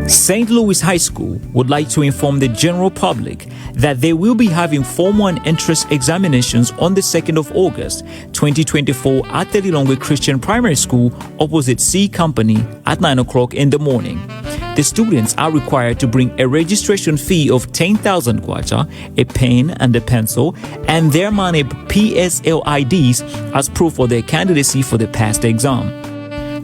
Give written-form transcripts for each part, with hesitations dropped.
St. Louis High School would like to inform the general public that they will be having Form 1 entrance examinations on the 2nd of August 2024 at the Lilongwe Christian Primary School opposite C Company at 9 o'clock in the morning. The students are required to bring a registration fee of 10,000 kwacha, a pen and a pencil, and their MANEB PSL IDs as proof of their candidacy for the past exam.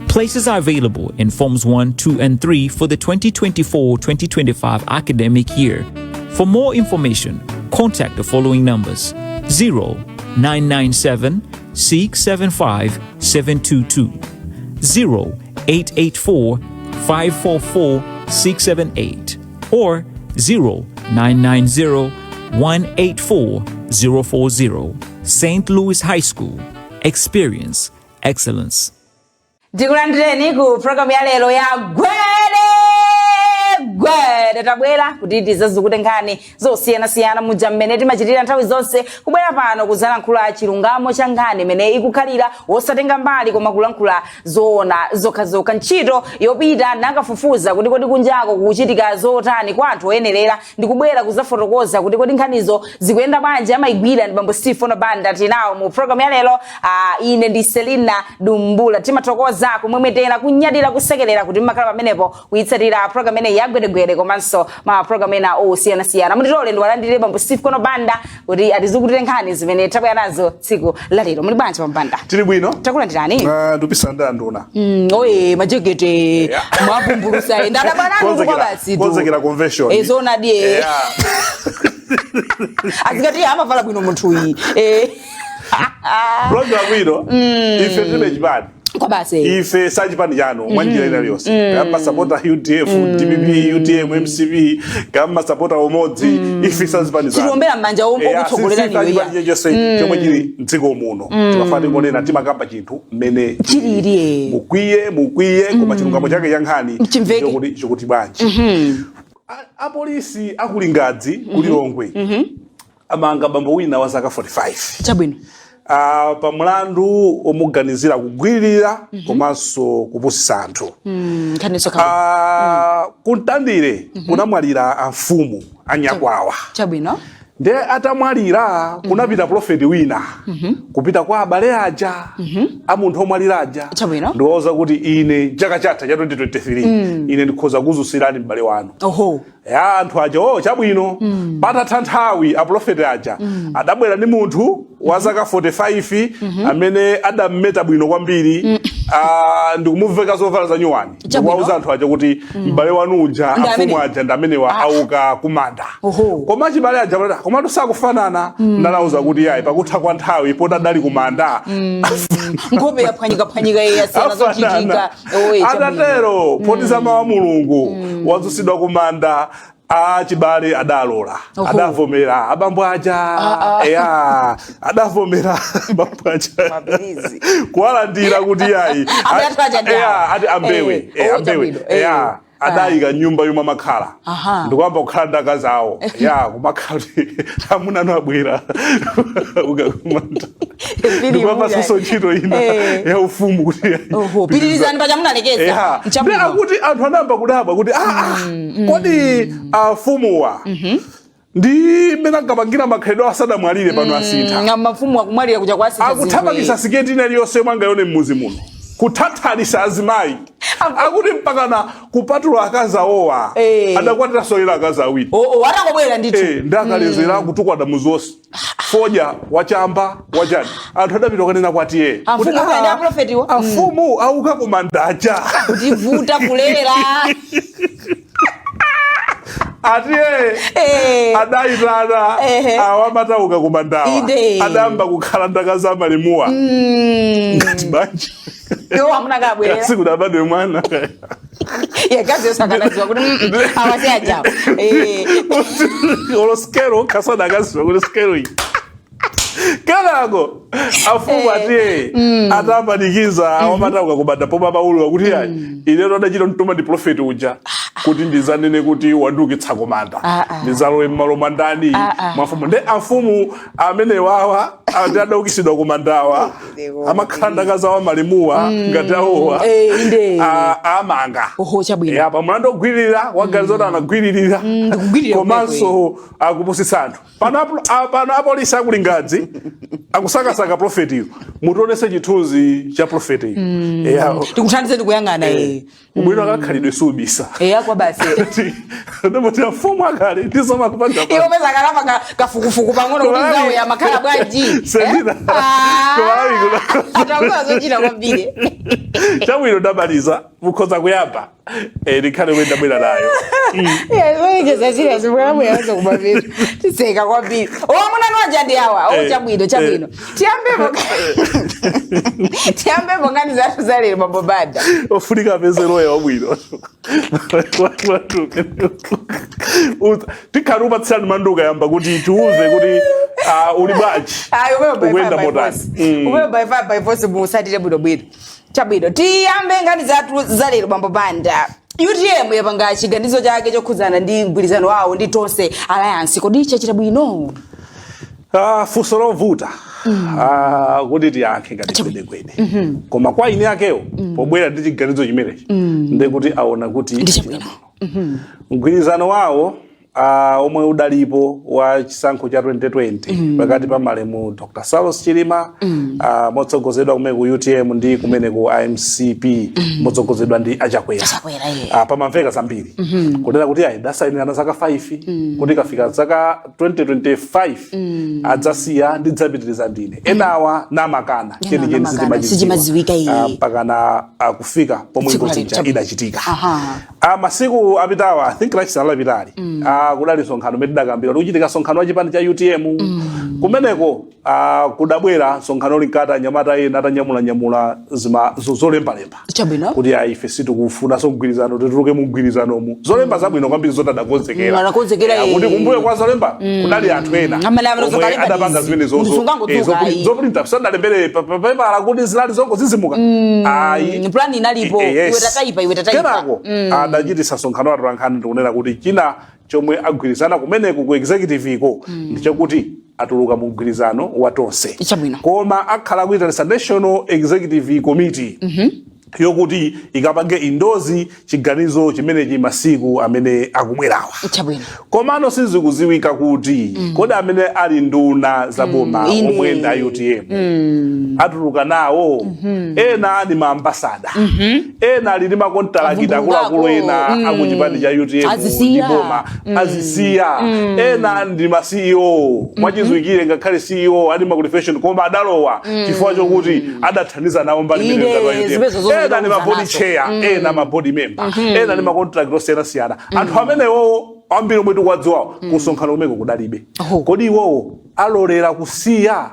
Places are available in Forms 1, 2, and 3 for the 2024-2025 academic year. For more information, contact the following numbers: 0997 675 722, 0884 544 678, or 0990 184 040. St. Louis High School. Experience excellence. Ndikulandireni ku programu ya lero ya Gwede Gwede. Tabwera kuti tizazukute nkhani zosiyanasiyana muja mmene timachitira nthawi zonse, kubwera pano kuzalankhula chilungamo cha nkhani imene ikukhalira, wosatenga mbali koma kulankhula zoona zokhazokha. Ntchito yopita nakafufuza kuti kodi kunjako kukuchitika zotani kwa anthu oyenerera, ndikubwera kuzafotokoza kuti kodi nkhanizo zikuyenda bwanji, amayigwira ndi bambo Stephen Banda. Tinawo mu programu ya lero. Ine ndi Selina Dumbula. Timathokoza, kumwemwetera, kunyadira, kusekerera kuti mmakhala pamenepo kuyitsatira programu ineyi yagwedegwede komanso ma programu ena osiyanasiyana. Mundilole ndiwalandire bambo Steve Banda kuti atizukutire nkhani zimene tabwera nazo tsiku la lero. Muli bwanji, pambanda? Tili bwino. Takulandirani. Ndipisa nduna. Oye, majekete mwapumbulusa, ndadabwanani kwa basi tu. Konzekera convention. Zona die. Azikati amavala bwino munthuyi. Program ino, ife tilibe chipani. Kwa basi. Ife sachipani chanu mwa njira ina iliyonse, kama masapota UDF, DPP, UTM, MCP, kama masapota umodzi, ife sazipani zanu. Tikuombera m'manja okutsogolera niyo chipani ya. Chilichonse chomwe chili mdziko muno, timafana tingonena, timakamba chinthu mmene chilili. Mukwiye, mukwiye, koma chilungamo chake cha nkhani Chimveke. Chokuti bwanji. Apolisi akulingadzi kulilongwe amanga bambo wina wa zaka 45 pa mlandu omuganizira kugwiririra komanso kupusisa anthu. Nkhaniso. Kuntandire kunamwalira amfumu anyakwawa. Nde atamwalira, kunapita profeti wina kupita kwa abale aja a munthu omwalira aja, ndiwauza kuti ine chaka chatha cha 2023 ine ndikhoza kuzusirani m'bale wanu. Ya, anthu aja, "Oh, chabwino." Patatha nthawi, aprofeti aja adabwera ndi munthu wa zaka 45 amene adammeta bwino kwambiri, ndikumuveka zovala za nyuwani, ndikuwauza anthu aja kuti m'bale wanu uja, Ndi afumu amene. aja, ndi amenewa, auka kumanda. Koma chibale aja amati, "Komatu sakufanana." Ndalauza kuti yayi, pakutha kwa nthawi potadali kumanda, Nkhope yaphwanyika phwanyika, yasiyana zochitika. Oye, chabwino. Atatero, poti mawu a Mulungu, wadzutsidwa kumanda, achibale adalola. Adavomera abambo aja. Eya, adavomera abambo aja Mapirizi. kuwalandira kuti yayi. Amene aja ndi awa. Eya, ati ambewe. Oh, ambewe. chabwino. Eya, adayika nyumba yomwe amakhala ndikuyamba kukhala ndi akazi awo, ya, kumakhala kuti amuna anu abwera ukakumanda, ndikuwapasanso ntchito ina ya ufumu kuti Oho, pitirizani paja munalekeza. Eya. Ndi akuti anthu anayamba kudabwa kuti kodi afumuwa ndi mmene ankapangira makhalidwe asadamwalire, pano asintha? Mafumu akumwalira kuja kwasintha. Akuthamangisa siketi ina iliyonse yomwe angayone mmuzi muno, kuthathalisa azimayi, akuti mpakana kupatula akazi awowa, adakwatiranso ena akazi awiri. Oh, atangobwera ndithu. Ndi akalezera, kutukwana muzi wonse, foja wachamba wachani. Anthu adapita kukanena kwatiye. Amfumu akuyenda aprofetiwo? Afumu auka kumandaja. Kutivuta kulera. Atiye adayitana awamatauka kumandawa, adayamba kukhala ndakazi amalimuwa ngati banja. Iwo amuna kabwerera. Sikunabadwe mwana. Yakazi yosakanaziwa kuti awasi ajawo. Olo skelo kasana akaziwa kuti skelo iyi. Kenako afumu atiye atapanikiza awamatauka kumanda, pomwe amaulula kuti yayi, ineto adachita mtuma ndi profeti uja. Kuti ndizanene kuti wandiukitsa kumanda, Ah, ah. ndizalowe mmalo mwandani? Ah, ah. Mafumu ndi amfumu amene wawa ati adaukitsidwa kumandawa amakhala ndakazawa malimuwa ngati awowa. Inde. Amanga. Oho, chabwino. Ya, pa mlandu ogwiririra, waganiza kuti anagwiririra Ndikugwiririra. Komanso akupusitsa anthu. Pano apolisi akulingadzi akusakasaka profetiyo. Mutionese chithunzi cha profetiyo. Ya. Tikuthandize ndikuyang'ana. Ubwino akakhalidwe subisa. Kwa basi. Ndimoti amfumu akale ndizomakupanga. Iwo peza kalapa kafukufuku pang'ono kuti zawo ya makhala bwanji. Sendina. Eh? Kumalawi Atakuwa zochita kwambiri. Chabwino, ndamaliza, mukhoza kuyamba. Ndikhale kwenda bwera nayo. Zachira zimwamuyaweza kumapita tiseka kwambiri. Omuna nwaja ndi awa o. Chabwino, chabwino. Tiyambepo nkhani zathu zalero, mabobada. Ofunika apeze loya wabwino. Tikhale upatsirani manduka yamba kuti tiuze kuti uli bwanji, ukuyenda motani. Umwe by fire by force musatire bwinobwino. Chabwino, tiyambe nkhani zathu zalero, bambo Banda. UTM yapanga chiganizo chake chokhudzana ndi mgwirizano wawo ndi Tonse Alliance. Kodi chachita bwino? Funso lovuta kuti tiyankhe ngati gwedegwede, koma kwa ine akewo pobwera ndi chiganizo chimenechi ndekuti aona kuti Ndi chabwino. Mgwirizano wawo omwe udalipo wa chisankho cha 2020 pakati pa malemu Dr Saulos Chilima motsogozedwa kumene ku UTM ndi kumene ku IMCP motsogozedwa ndi Achakwera. Achakwera, iye. Pamamveka zambiri kunena kuti ayi, dasayinirana zaka 5 kuti kafika zaka 2025 adzasiya, ndidzapitiriza ndine. Enawa namakana. Chenicheni Namakana, sichimadziwika iye. Mpaka na kufika pomwe Tsiku ngozi lalero, ija chabwino. idachitika. Aha. Masiku apitawa, I think Lachisanu lapitali, kudali msonkhano umene tidakambira kuti kuchitika msonkhano wa chipani cha UTM. Kumeneko kudabwera msonkhano linkati anyamata ena atanyamulanyamula zima zolembalemba kuti ayi, ife sitikufunanso mgwirizano, tituluke mu mgwirizanomu. Zolemba zabwino kwambiri zoti adakonzekera. Adakonzekera, Kuti kumbuyo kwa zolemba kudali anthu ena Amene amene omwe zokalemba adapanga izi. zimene Munthu zozo sungangodzuka, ayi. Zoprinta sadalembere papepala kuti zinali zongozizimuka, ayi. Plan inalipo. Yes. Iwe tataipa, iwe tataipa. Kenako adachitisa msonkhano atolankhani ndikunena kuti china chomwe agwirizana kumeneku ku executive iko ndichokuti atuluka mu mgwirizano wa Tonse. Chabwino. Koma akhala akuyitanisa National Executive Committee yokuti ikapange endorse chiganizo chimenechi masiku amene akubwerawa. Chabwino. Komano sizikuziwika kuti kodi amene ali nduna za boma Ine. omwe ndi a UTM atuluka nawo, ena ndi maambasada, ena ali ndi makontalakiti akuluakulu ena akuchipani cha UTM Azisiya. ndi boma azisiya, ena ndi ma CEO. Mwachizwikire ngakhale CEO ali ma qualification koma adalowa chifukwa chokuti adathandiza nawo mbali Ine, imene ngati wa UTM. zimenezo zomwe Ena ndi ma board nazo. chair, ena ma board member, ena ndi ma contract osiyanasiyana. Anthu amenewo ambiri omwe tikuwadziwawo kusonkhano kumeko kudalibe. Oho. Kodi iwowo alolera kusiya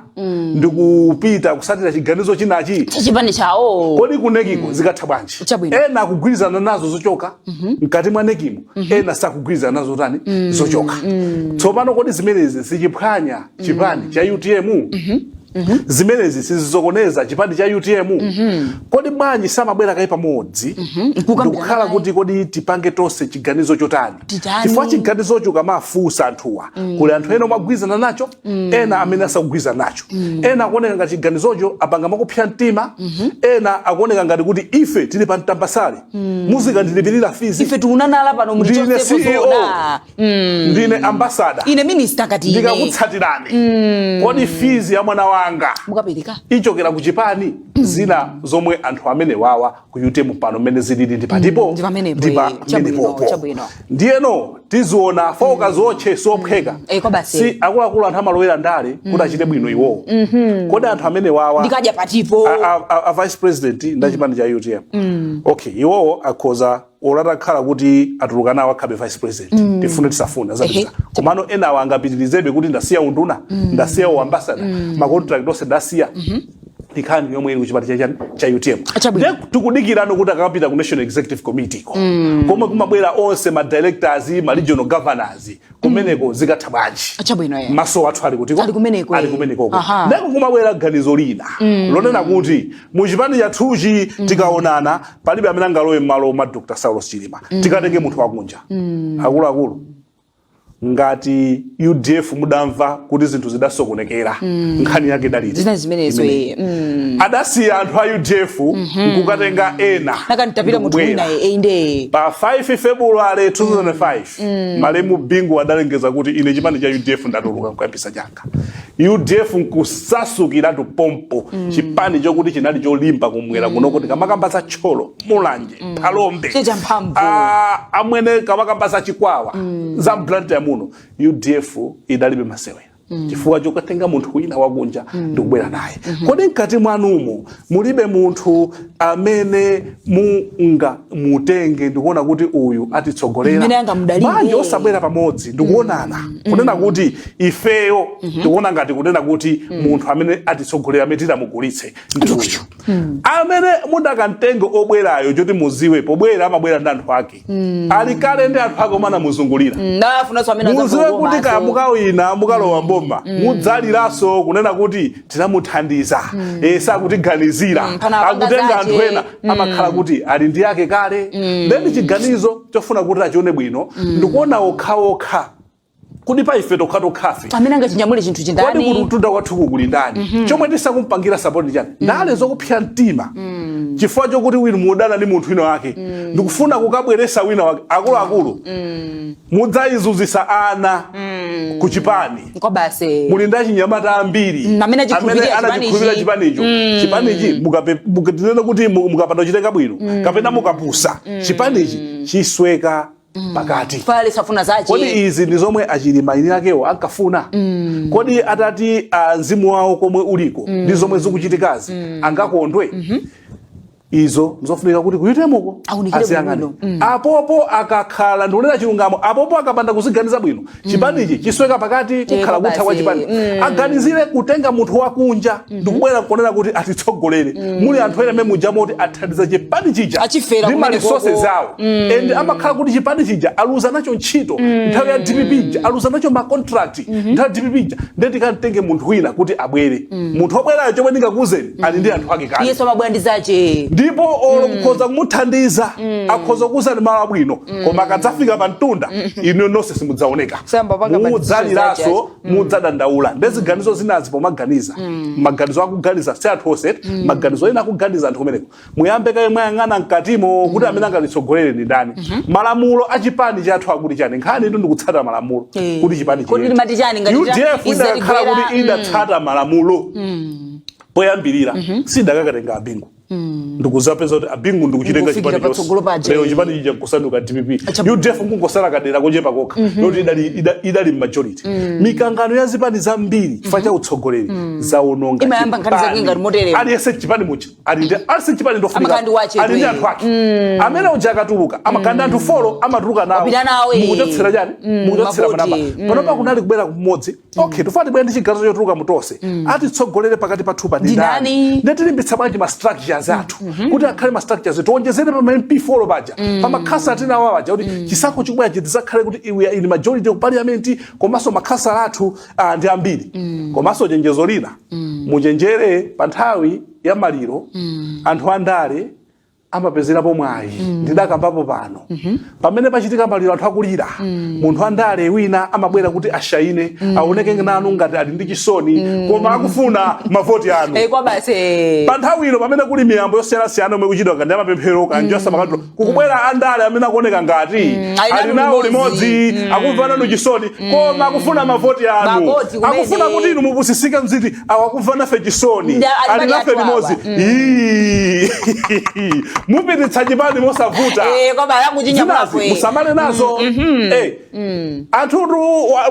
ndi kupita kusatira chiganizo chinachi Chachipani chawo? Kodi ku NEC ko zikatha bwanji? Chabwino. Ena akugwirizana nazo zochoka mkati mwa NEC mo, ena sakugwirizana nazo tani zochoka. Tsopano kodi zimenezi sichiphwanya chipani cha UTM? Zimenezi sizisokoneza chipani cha UTM? Kodi bwanji samabwera kayi pamodzi Nkukambirana ndikukhala kayi. kuti kodi tipange tonse chiganizo chotani? Titani? Chifukwa chiganizocho kamafunsa anthuwa, kuli anthu ena omwe agwirizana nacho, ena amene asakugwirizana nacho, ena akuoneka ngati chiganizocho apanga makupsya mtima, ena akuoneka ngati kuti ife tili pa mtambasale, muzikandilipirira fees. Ife tiunanala pano muli Ndine chonsepo. CEO, Zona ndine ambassador, ine minister kati ine. Ndikakutsatirani, kodi fees ya mwana wanga Mukapereka? ichokera ku chipani? Zina zomwe anthu amene wawa ku UTM pano mmene zilili ndi patipo? Ndi pamenepo, Ndi Chabwino, pamenepopo. chabwino. Ndiyeno tiziona foka zotche sopheka. Kwa basi. Si akuluakulu, anthu amalowera ndale kuti achite bwino iwowo. Kodi anthu amene wawa Ndikadya patipo? a vice president nda chipani cha UTM, okay, iwowo akhoza olatakhala kuti atuluka nawo akhabe vice president, tifune tisafune azapita. Komano enawo angapitirizebe kuti ndasiya unduna, ndasiya uambassador, macontract onse ndasiya, Nkhani yomwe ili kuchipani chachani cha UTM. Chabwino. Ndiye tikudikirano kuti akapita ku National Executive Committee ko, komwe kumabwera onse ma directors, ma regional governors, kumeneko zikatha bwanji? Chabwino, ye. Maso athu ali kutiko? Ali kumeneko, Ali eh. kumenekoko. Aha. Ndeko kumabwera ganizo lina lonena kuti muchipani chathuchi tikaonana, palibe amene angalowe m'malo mwa Dr Saulos Chilima, tikatenge munthu wakunja. Akuluakulu, ngati UDF mudamva kuti zinthu zidasokonekera, nkhani yake idaliti? Zina zimenezo. Imeneyi. Adasiya anthu a UDF nkukatenga ena Nakantapira munthu ndikubwera. wina, inde. Pa 5 February 2005 malemu Bingu adalengeza kuti ine chipani cha UDF ndatuluka nkuyambisa changa. UDF nkusasukiratu pompo, chipani chokuti chinali cholimba kumwera kunoko. Tikamakamba za Thyolo, Mulanje, Phalombe, Che champhamvu. Ah, amwene, kamakamba za Chikwawa, za Blantyre muno, UDF idalibe masewera chifukwa chokatenga munthu wina wakunja ndikubwera naye. Kodi mkati mwanumo mulibe munthu amene munga mutenge ndikuona kuti uyu atitsogolera? Mmene angamudalire. Bwanji osabwera pamodzi ndikuonana kunena kuti ifeyo tikuona ngati kunena kuti munthu amene atitsogolera, amene titamugulitse, ndi uyu amene mudakamtengo obwerayo? Choti muziwe, pobwera amabwera ndi anthu ake, ali kale ndi anthu ake omwe anamuzungulira. Ndafunanso amene Muziwe kuti adzakukomanso. kaya mukawina, mukalowa mboma, mudzaliranso kunena kuti tinamuthandiza, sakutiganizira, Pana apanga akutenga zache. anthu ena amakhala kuti ali ndi ake kale. Then chiganizo chofuna kuti achione bwino ndikuona okhaokha kuti pa ife tokhatokhafe amene angachinyamule chinthu kodi chindani? Kuti mtunda kwathuku kuli ndani? Chomwe tisakumpangira support ndi chani? Ndale zokupsya mtima chifukwa chokuti winu mudana ndi munthu wina wake, ndikufuna kukabweresa wina wake. Akuluakulu, mudzayizuzisa ana ku chipani. Kwa basi. Muli ndi achinyamata ambiri Amene achikhulupirira anachikhulupirira chipanichi. chipanicho. Chipanichi tinene kuti mukapanda kuchitenga bwino kapena mukapusa, chipanichi chisweka pakati. Pale safuna zache. Kodi izi ndi zomwe aChilima eni akewo ankafuna? Kodi atati mzimu wawo komwe uliko ndi zomwe zikuchitikazi angakondwe? Izo nzofunika kuti ku UTM-ko Aunikire aziyang'ane. bwino. Apopo akakhala, ndikunena chilungamo, apopo akapanda kuziganiza bwino, chipanichi chisweka pakati, kukhala kutha kwa basi. chipani. Aganizire kutenga munthu wakunja ndikubwera kuonera kuti atitsogolere. Muli anthu ena amene muja moti athandiza chipani chija Achifera ndi ma kumene resources koko. awo, and amakhala kuti chipani chija aluza nacho ntchito nthawi ya DPP ija, aluza nacho ma contract nthawi ya DPP ija. Ndiye tikamtenge munthu wina kuti abwere. Munthu obwerayo, chomwe ndingakuwuzeni, ali ndi anthu ake kale. Iyeso amabwera ndi zache. Ndipo olo mukhoza kumuthandiza, akhoza kuwuzani malo abwino, koma akadzafika pa mtunda inu nonse simudzaoneka. Samba panga pa Mudzaliranso, mudzadandaula. Ndeziganizo zinazi pomaganiza, maganizo akuganiza si anthu onse, maganizo ena akuganiza anthu kumeneko. Muyambe kaye mwayang'ana mkatimo kuti amene angatitsogolere ndi ndani, malamulo achipani chathu akuti chani. Nkhani itu ndikutsata malamulo kuti chipani Kodi chiyende. limati chani ngati UDF idakakhala kuti idatsata malamulo poyambirira, sidakakatenga aBingu ndikuzapeza kuti aBingu ndikuchitenga Ndikufikira chipani patsogolo chonse. paja. Lero chipani chija nkusanduka DPP, UDF nkungosala kadera kochepa kokha yoti idali majority. Mikangano ya zipani zambiri chifukwa cha utsogoleri zawononga Imayamba nkhani zake chipani. ngati moteremo. Aliyense chipani mucha ali ndi, aliyense chipani ndofunika Amakhala ndi wache ali ndi kwe. anthu ake amene uja akatuluka amakhala ndi anthu four amatuluka nawo. Wapita nawo, eh. Mukuchotsera chani? Mukuchotsera Mavoti. manamba. Panopa kunali kubwera kumodzi, okay, tufuna tibwere ndi chiganizo chotuluka mutose, atitsogolere pakati pathu pa ndi Ndani? ndani? Ndetilimbitsa bwanji ma structures athu kuti akhale ma structures, tionjezere pa ma MP4 paja, pa makhansala tinawo paja, kuti chisankho chikubwera chitizakhale kuti we are in majority ku parliament, komanso makhansala athu ndi ambiri. Komanso chenjezo lina, muchenjere pa nthawi ya maliro, anthu andale amapezerapo mwayi. Ndidakambapo pano, pamene pachitika maliro, anthu akulira, munthu andale wina amabwera kuti ashayine, aoneke nanu ngati ali ndi chisoni, koma akufuna mavoti anu. Kwa basi. Pa nthawi ino pamene kuli miyambo yosiyanasiyana omwe kuchitwa kandi amapemphero kanji osamakatula, kukubwera andale amene akuoneka ngati Ali ali nanu nawo limodzi. limodzi, akumva nanu chisoni, koma akufuna mavoti anu. Mavoti kumene. Akufuna kuti inu mupusisike, mziti awakumva nafe chisoni, Ali ali mbali nafe yathu limodzi. Awa. Ii. Mupititsa chipani mosavuta. Koma yakuchinyamulapo. Zinazi musamale nazo. Anthutu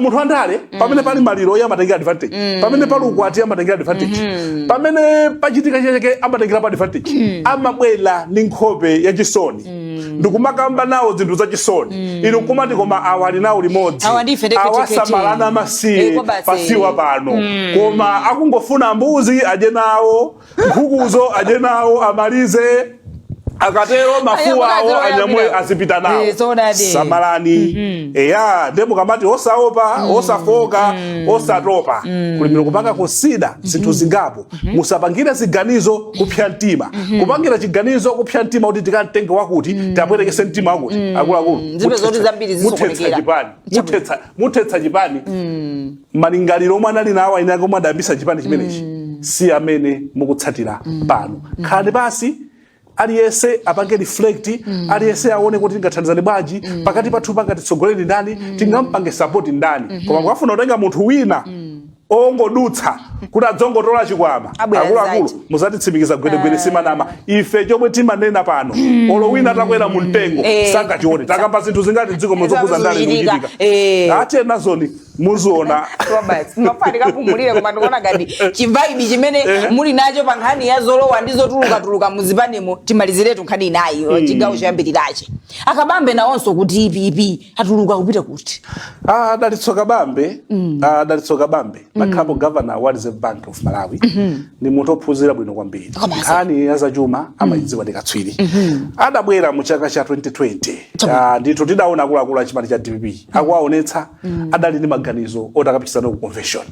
munthu wandale, pamene pali maliro iye amatengera advantage, pamene pali ukwati amatengera advantage, pamene pachitika chake amatengerapo advantage. Amabwera ndi nkhope yachisoni ndikumakamba nawo zinthu zachisoni, inu kumati, "Koma awa ali nawo limodzi." Awa ndife ndekete. Awasamalana masiye Kwa basi. pasiwa pano, koma akungofuna mbuzi adye nawo, nkhukuzo adye nawo, amalize, akatero mafuwa awo anyamule azipita nawo. Zoonadi. Samalani. Eya, ndiye mukamati osaopa, osafoka, osatopa, kulimira kupanga consider zinthu zingapo. Musapangire ziganizo kupsa mtima. Kupangira chiganizo kupsa mtima kuti tikamtenge wakuti, tapwerekese mtima wakuti, akuluakulu, Zipe zoti zambiri muthetsa zisokonekera. chipani, muthetsa chipani. Malingaliro omwe anali nawo ine omwe adayambisa chipani chimenechi si amene mukutsatira pano. Khalani pasi, aliyense apange reflect, aliyense aone kuti tingathandizane bwanji pakati pathu, pangatitsogolere ndani, tingampange support ndani. Koma mukafuna kutenga munthu wina ongodutsa kuti adzongotola chikwama, Abwera akuluakulu, nzachi. muzatitsimikiza. Gwedegwede simanama. Ife chomwe timanena pano, olo wina atakwera mu mtengo sangachione. Takamba zinthu zingati mdziko muno zokhuza ndale Zochitika. zikuchitika? Atiye nazoni, muziona. Robert, mafani kapumulire, koma ndikuona ngati chi vibe chimene muli nacho pa nkhani ya zolowa ndi zotulukatuluka muzipanimo. Timaliziretu nkhani inayi, chigawo choyambirirachi. Akabambe nawonso kuti DPP atuluka kupita kuti? Ah, Dalitso Kabambe, ah, Dalitso Kabambe nakhalapo governor wa Reserve Bank of Malawi. Ni munthu ophunzira bwino kwambiri. Komanso. Nkhani ya zachuma amayidziwa, ndi katswiri. Adabwera mu chaka cha 2020. Ah, ndithu tidaona akuluakulu a chipani cha DPP akuwaonetsa adali ndi maganizo oti akapikisana ku convention.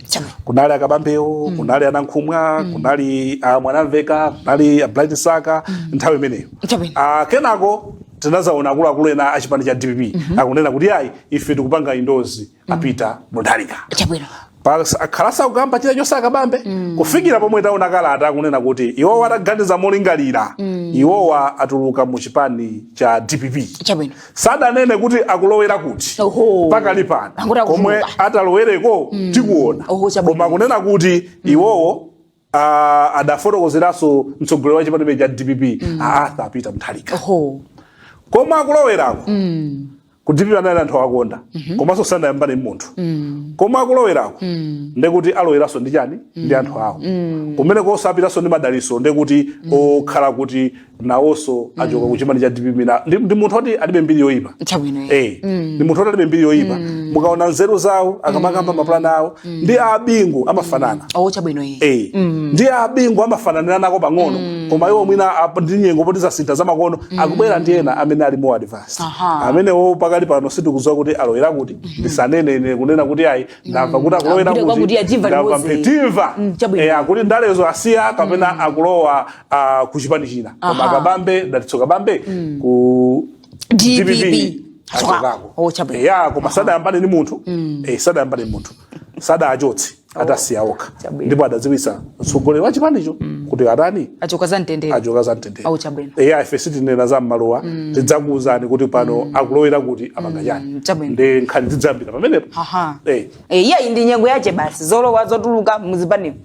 Kunali Akabambewo, kunali Anankhumwa, kunali a Mwanamveka, kunali a Bright Saka nthawi imeneyo. Ah, kenako tinazaona akuluakulu ena a chipani cha DPP akunena kuti, "Ayi, ife tikupanga endorse a Peter Mutharika." Akhalasa kukamba china chonse Akabambe kufikira pomwe taona kalata akunena kuti iwowa ataganiza molingalira, iwowa atuluka mu chipani cha DPP. Sadanene kuti akulowera kuti pakali pano. Angoti akutuluka. Komwe atalowereko tikuona. Oho, chabwino. Koma kunena kuti iwowo adafotokozeranso mtsogoleri wa chipani cha DPP, a Arthur Peter Mutharika, koma akulowerako ku DPP anali anthu akonda, komanso sanayambane munthu. Koma akulowerako ndekuti aloweranso ndi chani? Ndi anthu awo kumene kosapitanso ndi madaliso, ndekuti okhala kuti nawonso achoka ku chipani cha DPP. Ndi munthu oti alibe mbiri yoyipa. Chabwino. Eh, ndi munthu oti alibe mbiri yoyipa. Mukaona nzeru zawo akamakamba mapulani awo ndi Abingu amafanana. Oh, chabwino. Eh, ndi Abingu amafananira nako pang'ono, koma iwo mwina ndi nyengo poti zasintha zamakono, akubwera ndi ena amene ali more advanced. Amenewo pakali pano sitikudziwa kuti alowera kuti. Ndisanene ine kunena kuti ayi, ndamva kuti akulowera Akupita kuti, kwakuti atimva ndamva limodzi. mphetimva. Chabwino. Eh, akuti ndalezo asiya kapena akulowa ku chipani china, koma Akabambe, Dalitso Kabambe ku DPP. DPP achokako. Oh, chabwino. Ya, koma sadayambane ndi munthu. Eh, sadayambane ndi munthu, sadachotse, atasiya okha. Chabwino. Ndipo adadziwitsa mtsogoleri wa chipanicho kuti atani? Achoka za mtendere. Achoka za mtendere. Oh, chabwino. Eya, ife sitinena za mmalowa. Tidzakuwuzani kuti pano akulowera kuti, apanga chani. Chabwino. Ndi nkhani zidzayambira pamenepo. Eh. Eh, iyayi ndi nyengo yache basi, zolowa zotuluka muzipanimo.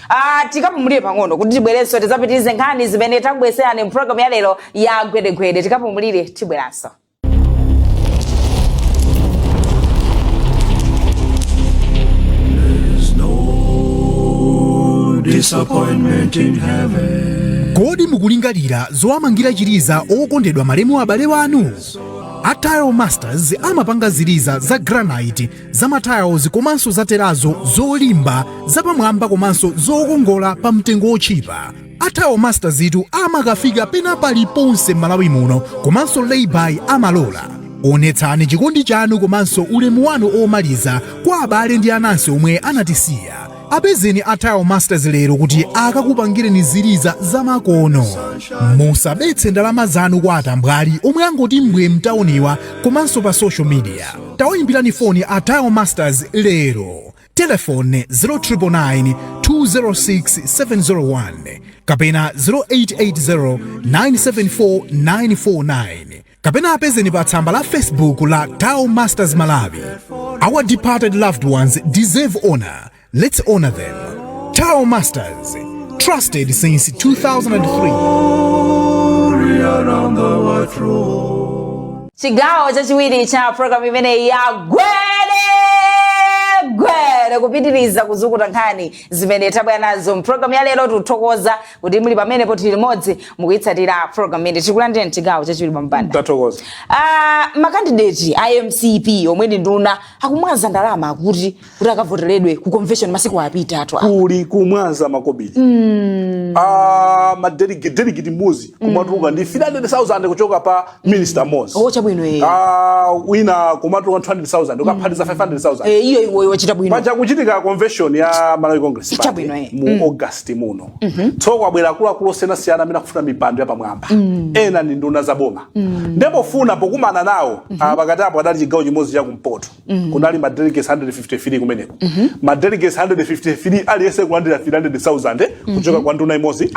Ah, tikapumulire pang'ono kuti tibwerenso tidzapitirize nkhani zimene takubweserani mpulogalamu ya lero ya Gwedegwede. Tikapumulire, tibweranso. There's no disappointment in heaven. Kodi mukulingalira zowamangira chiliza okondedwa malemu abale wanu? A Tile Masters amapanga ziliza za granite, za ma tiles komanso za terrazzo, zolimba, zapamwamba komanso zokongola pa mtengo wotchipa. A Tile Masters itu amakafika pena paliponse m'Malawi muno, komanso layby amalola. Onetsani chikondi chanu komanso ulemu wanu omaliza kwa abale ndi anansi omwe anatisiya. Apezeni a Tile Masters lero kuti akakupangireni ziliza zamakono. Musabetse ndalama zanu kwa atambwali omwe angoti mbwe mtauniwa komanso pa social media. Tawayimbirani foni a Tile Masters lero. Telefoni 0999 206 701 kapena 0880 974 949, kapena apezeni pa tsamba la Facebook la Tile Masters Malawi. Our departed loved ones deserve honor. Let's honor them. Tile Masters, trusted since 2003. Glorious. Savior on the white throne. Chigawo chachiwiri cha programu imeneyi ya Gwede Gwede, kupitiriza kuzukuta nkhani zimene tabwera nazo mpulogalamu ya lero. Tikuthokoza kuti muli pamenepo, tili limodzi mukuyitsatira programu imene. Tikulandira mchigawo chachiwiri pambanda. Tathokoza. Makandidate a MCP omwe ndi nduna akumwaza ndalama, akuti kuti akavoteredwe ku convention masiku apita atu. Kuli kumwaza makobiri, madelegate, delegate mmodzi kumatuluka ndi 300,000 kuchoka pa minister mmodzi. Oh, chabwino, eh. Wina kumatuluka 200,000, ukaphatiza 500,000. Eh, iyo iwo wachita bwino. Paja kuchitika convention ya Malawi Congress Party Chabwino, eh. mu August muno. Tsoka kwabwera akuluakulu osiyanasiyana amene akufuna mipando yapamwamba, ena ndi nduna za boma. Ndipo funa pokumana nawo, pakati apo adali chigawo chimodzi chakumpoto, kunali ma delegates 153 kumeneko. Ma delegates 153, aliyense kulandira 300,000 kuchoka kwa nduna imodzi.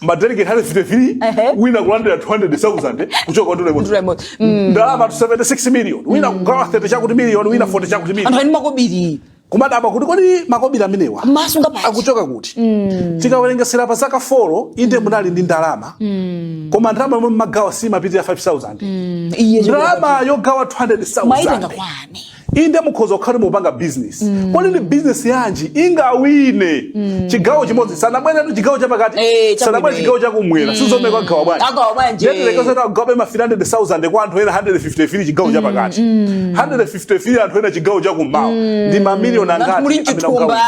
Ma delegate 153, wina kulandira 200,000 kuchoka kwa nduna imodzi. Nduna imodzi. Ndalama 76 million, wina kugawa 30 chakuti million, wina 40 chakuti million. Anthu ali makobiri. Kumadabwa kuti kodi makobiri amenewa masunga pati? Akuchoka kuti? Tikawerengesera pa zaka 4, inde munali ndi ndalama, koma ndalama yomwe mmagawa simapitirira 5000. Iye. Ndalama yogawa 200,000 mwaitenga kwani? Inde mukhoza kukhala mupanga business. Kodi ndi business yanji ingawine chigawo chimodzi? Sanabweretu chigawo chapakati, sanabwere chigawo chakumwera, sizomwe kwagawa bwanji? Agawa bwanji? Ndiyatilekezera kugawa ma 300,000 kwa anthu ena 153 chigawo chapakati, 153 anthu ena chigawo chakummawa, ndi mamiliyoni Anthu angati muli amene mchithumba. akugawa?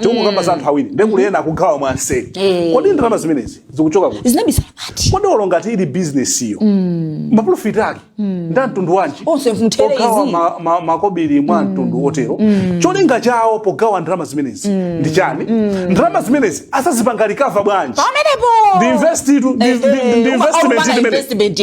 Tikukamba za anthu awiri, ndekuli ena akugawa mwanseri. Kodi ndalama zimenezi zikuchoka kuti? Zinabisala pati? Kodi olo ngati ili business iyo, maprofit ake ndi mtundu wanji? Onse mthere Pogawa izi. makobiri mwa mtundu otero, cholinga chawo pogawa ndalama zimenezi ndi chani? Ndalama zimenezi asazipanga recover bwanji? Pamenepo. Ndi investitu, ndi investment imene investment.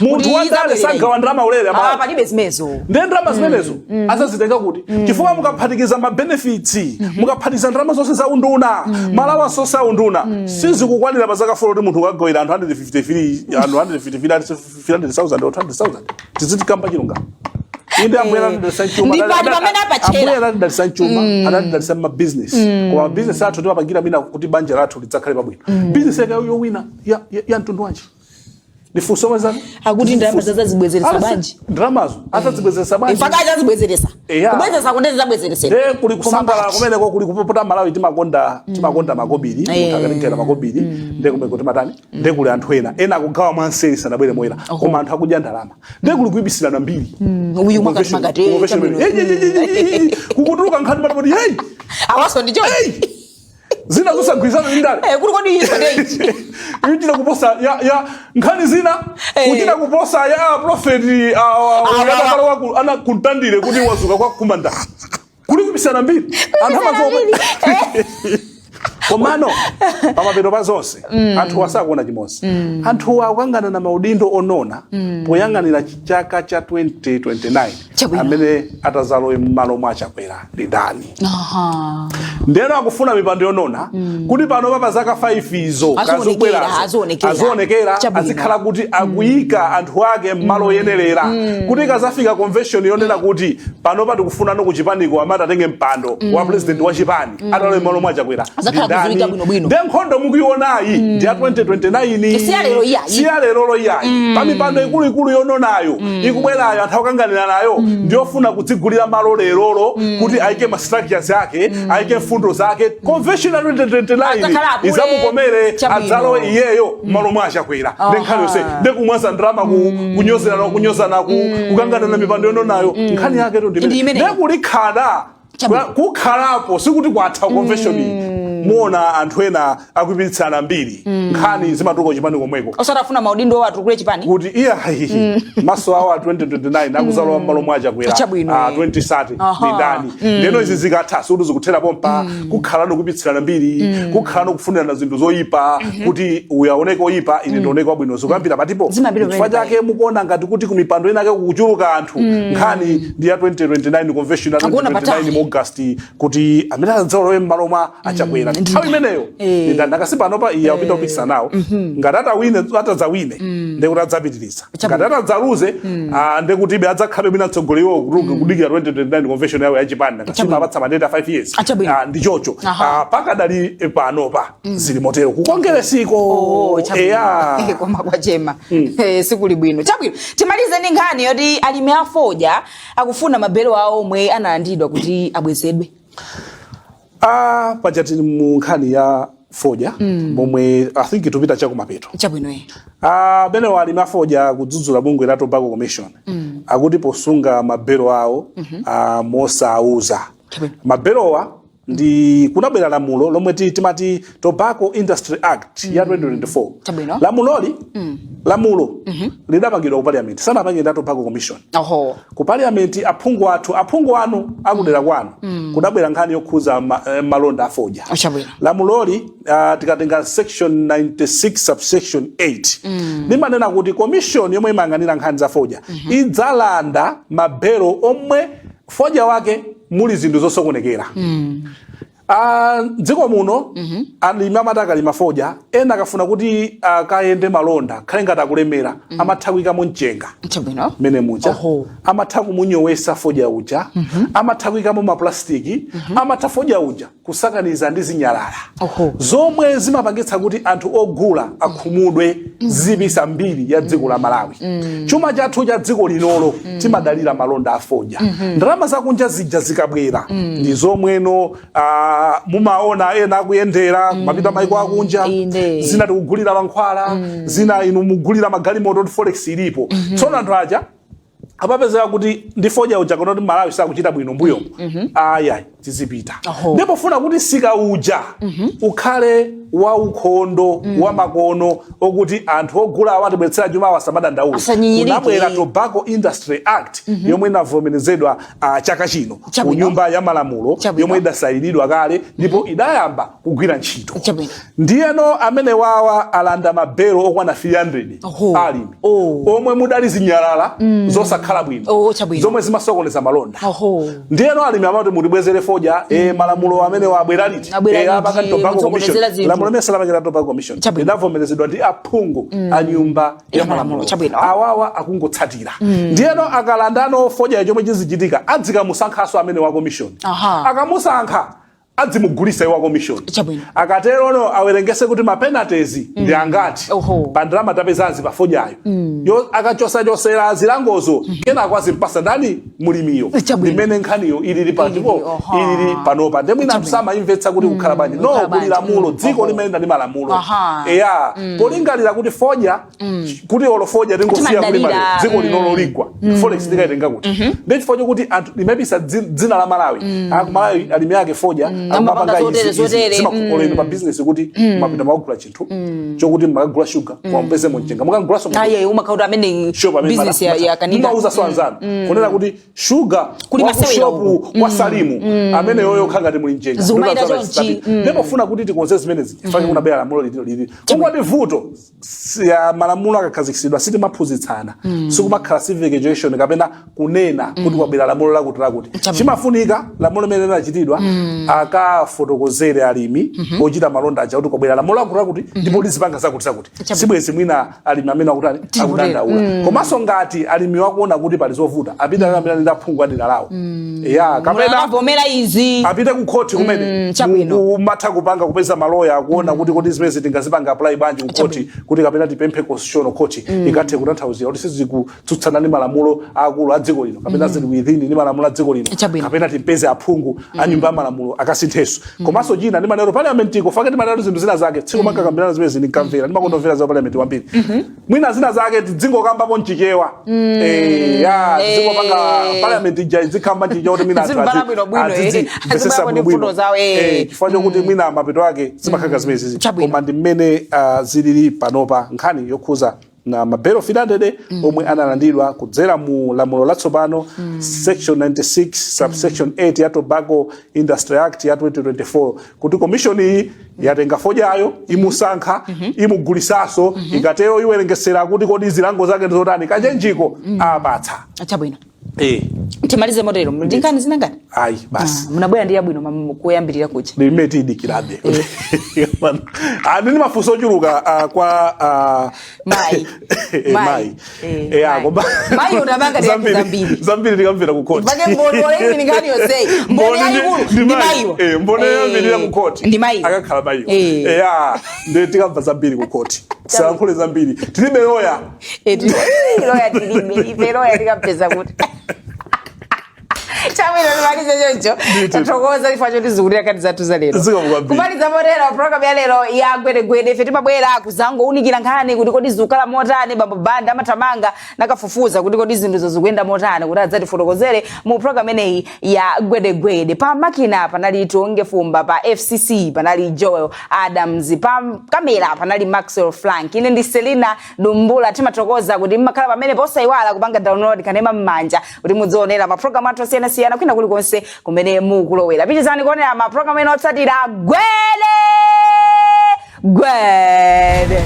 Munthu wandale sagawa ndalama ulere. Ah, palibe zimenezo. Ndiye ndalama zimenezo azazitenga kuti? Chifukwa mukaphatikiza ma benefits, mukaphatikiza ndalama zonse za unduna, malawa sonse a unduna, sizikukwanira pa zaka 4 kuti munthu ukagawira anthu 153, anthu 153 300,000 or 200,000. Tizitikamba chilungamo. Inde ambuye anatidalitsa mchuma. Ndi pati pamene apachera. Ambuye anatidalitsa mchuma, anatidalitsa mabusiness, koma mabusiness athu timapangira mina kuti banja lathu lidzakhale pabwino. Business yake yowina ya mtundu wanji? Ndifunso mwezanu. Akuti ndalama zazazibwezeresa bwanji? Ndalamazo azazibwezeresa bwanji? Mpaka azazibwezeresa. Eya. Kubwezeresa kundezi zabwezeresera. Nde kuli kusangalala kumeneko, kuli kupopota. Malawi timakonda makobiri. Munthu akatenthera makobiri, nde kumeko timatani? Nde kuli anthu ena akugawa mwanseri, sanabwere moyera, koma anthu akudya ndalama. Nde kuli kuyibisirana mbiri. Uyu mwakati mwakati, Convention. chabwino. Hey, kukutuluka nkhani pati pati, hey, awaso ndicho. Zina zosagwirizana ndi ndale. Eh, kuli kodi iso ndechi. Kuchita kuposa ya nkhani zina, kuchita kuposa ya profeti ana kuntandire kuti wazuka kwa kumanda. Kuli kubisana mbiri, anthu amazoba. Komano pamapeto pa zonse, anthu asakuona chimodzi: anthu akukangana na maudindo onona poyang'anira chaka cha 2029, amene atazalowe m'malo mwa Chakwera ndi ndani. Ndeno akufuna mipando yonona kuti pano papa zaka 5 izo Azionekera, kazobwerazo, azionekera. azionekera, azikhala kuti akuyika anthu ake m'malo oyenerera, kuti kazafika convention yonena kuti pano pati kufunano kuchipaniko amati atenge mpando wa president wa chipani, atalowe m'malo mwa Chakwera Azakhala ndi ndani. kudziwika bwinobwino. Nde nkhondo mukuyionayi ndi ya 2029. Si ya lero iyayi. Si ya lerolo iyayi. Pa mipando ikuluikulu yononayo ikubwerayo, anthu akukanganira nayo, ndiyofuna kudzigulira malo lerolo kuti ayike ma structures ake, ayike mfundo zake. Convention ya 2029 Adzakhala apule. izamukomere, adzalowe iyeyo malo mwa Achakwera. Ndi nkhani yonse. Ndi kumwaza ndalama, kunyozerana, kunyozana, kukangana na mipando yononayo, nkhani yake to Ndi ndimene imeneyo. ndi kulikhala kukhalapo. Sikuti kwatha convention iyi, muona anthu ena akupiritsana mbiri, nkhani zimatuluka chipani komweko. Osatafuna maudindo atukule chipani. Kuti iya, maso awo a 2029 akuzalowa mmalo mwa Chakwera 2030 ndi ndani. Ndeno izi zikatha, sikuti zikuthera pompa. Kukhala nokupitsirana mbiri, kukhala nokufunirana zinthu zoyipa, kuti uyu aoneke oyipa, ine ndioneke wabwino. Zikuyambira patipo? Zimayambira Chifukwa pamene. chake mukuona ngati kuti kumipando inake kukuchuluka anthu, nkhani ndi ya 2029 convention ya Akuona 2029 patali. mu August, kuti amene adzalowe mmalo mwa Achakwera adzawina nthawi imeneyo. Ndakasi panopa iye akupita kupikisana nawo. Ngati atawine, atadzawine, ndekuti adzapitiriza. Ngati atadzaluze, ndekuti ibe adzakhale mwina mtsogoleriwo kudikira 2029 convention yawo yachipani. Nakasima apatsa mandate a 5 years. Chabwino. Ndi chocho. Pakadali panopa zili motero kukongeresiko. Oh, chabwino. Eya. Koma kwachema. Sikuli bwino. Chabwino, timalize ndi nkhani yoti alimi a fodya akufuna mabelo awo omwe analandidwa kuti abwezedwe. Paja tili mu nkhani ya fodya momwe I think tupita chakumapeto. Chabwino. Bene alimi a fodya kudzudzula bungwe la Tobacco Commission akuti posunga mabelo awo mosauza. Mabelowa ndi kunabwera lamulo lomwe timati Tobacco Industry Act ya 2024. Lamuloli, lamulo lidapangidwa ku Parliament, sanapange ndi Tobacco Commission. Ku Parliament aphungu athu, aphungu anu akudera kwanu, kudabwera nkhani yokhuza malonda a fodya. Lamuloli, tikatenga section 96 subsection 8, limanena kuti commission yomwe imayang'anira nkhani za fodya idzalanda mabelo omwe fodya wake muli zinthu zosokonekera. Dziko muno alimi amati akalima fodya, ena akafuna kuti akayende malonda khale ngati akulemera, amatha kuyikamo mchenga mene muja, amatha kumunyowesa fodya uja, amatha kuyikamo maplastiki, amatha fodya uja kusakaniza ndi zinyalala zomwe zimapangitsa kuti anthu ogula akhumudwe, zipisa mbiri ya dziko la Malawi. Chuma chathu cha dziko linolo timadalira malonda a fodya. Ndalama zakunja zija zikabwera ndi zomweno mumaona ena akuyendera kumapita maiko akunja, zina tikugulira mankhwala, zina inu mugulira magalimoto kuti forex ilipo. Tsono anthu aja amapezeka kuti ndi fodya uja kuno kuti Malawi sakuchita bwino mbuyomo, ayayi, tizipita. Ndipo funa kuti sika uja ukhale waukhondo, wa makono, okuti anthu ogula awatibweretsera chuma awasamadandaula, Asanyinyirike. kunabwera Tobacco Industry Act yomwe inavomerezedwa chaka chino ku Nyumba ya Malamulo, yomwe idasayinidwa kale ndipo idayamba kugwira ntchito. Ndiyeno amene wawa alanda mabelo okwana 300 alimi omwe mudali zinyalala zosakhala bwino zomwe zimasokoneza malonda. Ndiyeno alimi amati, "Mutibwezere fodya." Malamulo amene wabwera liti? Abwera liti? Apanga Tobacco Commission. Mutsokonezera zinthu. Lamulo limene salapangila Tobacco Commission, lidavomerezedwa ndi aphungu a Nyumba ya ya Malamulo. Malamulo. Awawa akungotsatira. Ndiyeno akalandano fodya, chomwe chizichitika, adzikamusankhanso amene wa commission. Akamusankha, adzimugulisa iwo wa commission. Akaterono awerengese kuti ma penalties ndi angati pa ndalama tapezazi pa fodyayo. Yo akachosachosera zilangozo, kenako azimpasa ndani? Mulimiyo. Ndimene nkhaniyo ilili patipo, ilili panopa. Ndi mwina anthu samayimvetsa kuti kukhala bwanji. No, Kukhala kuli bwanji. lamulo, dziko limayenda ndi malamulo. Eya, polingalira kuti fodya, kuti olo fodya tingosiya kulima Timadalira. lero, dziko linolo ligwa, forex tikaitenga kuti? Ndi chifukwa chokuti anthu limapisa dzina la Malawi. Aku Malawi alimi ake fodya Amapanga amapanga zotere, izi, izi. zotere. Zimakukoleni pa business kuti mapita makagula chinthu chokuti makagula sugar, koma mupeze mchenga, mukagulaso Aye, umakhala kuti amene shop amene business ya kanika. mumauza so anzanu kunena kuti shuga Kuli wa ku masewera shopu uku. kwa Salimu amene yoyo kha ngati muli mchenga. Zikumayenda Ndikuti chonchi. Ndipo funa kuti tikonze zimenezi, chifukwa kunabwera lamulo litilo lili kungoti vuto ya malamulo akakhazikitsidwa, sitimaphunzitsana, sikumakhala civic education kapena kunena kuti kwabwera lamulo lakuti lakuti. Chimafunika lamulo limene linachitidwa, akafotokozere alimi ochita malonda aja kuti kwabwera lamulo lakuti lakuti ndipo lizipanga zakuti zakuti. Sibwezi mwina alimi amene akutani, akudandaula. Komanso ngati alimi wakuona kuti pali zovuta, apite akambirane ndi aphungu adera lawo ya kapena Akavomera izi. Apite ku khoti kumene Chabwino. Kumatha kupanga kupeza maloya akuona kuti kodi zimene tingazipanga apply bwanji ku khoti, kuti kapena tipemphe constitutional court ikathe kutanthauzira kuti sizikutsutsana ndi malamulo akulu a dziko lino kapena zili within ndi malamulo a dziko lino, kapena timpeze aphungu a Nyumba ya Malamulo akasinthenso. Komanso china ndimanero parliament iko fake, ndimanero zinthu zina zake tsiku makakambirana zimene zindinkamvera, ndimakondomvera za parliament kwambiri. Mwina zina zake tidzingokambapo mchichewa. Ya, tidzingopanga parliament ija izikhamba mchichewa kuti mwina anthu Azimvana bwinobwino, azizimvetsetsa Azibwera ndi bwinobwino. mfundo zawo. Chifukwa chokuti mwina mapeto ake zimakhala zimenezi. Koma ndi mmene zilili panopa nkhani yokhuza na mabelo 300 omwe analandidwa kudzera mu lamulo latsopano, section 96 subsection 8 ya Tobacco Industry Act ya 2024, kuti commission iyi yatenga fodyayo, imusankha, imugulisaso. Ikatero iwerengesera kuti kodi zilango zake ndi zotani, kachenjiko apatsa. Chabwino. Timalize motero. Ndi nkhani zina ngati? Ayi, basi. Ah, munabwera ndi yabwino kuyambirira kucha. Ndimene tiyidikirabe. Ah, ndini mafunso ochuluka kwa Mayi. Eh, mayi. Eh, Eh, mayi. koma Mayi unapanga zambiri. Zambiri tikamvera ku court. Pake mboni wala ini nkhani yonseyi. Mboni yayikulu ndi mayiwo. Eh, mboni yoyambirira ku court. Ndi mayiwo. Akakhala mayiwo. Eh. Eya, ndi tikamva zambiri ku court. Tisalankhule zambiri. Tilibe loya. Eh, loya tilibe. Ife loya tikampeza kuti. Chabwino, timalize choncho. Tathokoza chifukwa choti zikuti kati zathu za lero. Zikomo kwambiri. Kumaliza motero program ya lero ya Gwedegwede. Ife timabwera kuzangounikira nkhani kuti kodi zikukhala motani. Bambo Banda amathamanga nakafufuza kuti kodi zinthuzo zikuyenda motani kuti adzatifotokozere mu program imeneyi ya Gwedegwede. Pa makina panali Tionge Fumba, pa FCC panali Joel Adams, pa kamera panali Maxwell Frank. Ine ndi Selina Dumbula. Timathokoza kuti mmakhala pamene. Posayiwala kupanga download kanema m'manja kuti mudzionera mapulogalamu athu osiyanasiyana kwina kulikonse kumene mukulowera. Pitirizani kuonera mapulogalamu ena otsatira. Gwede Gwede.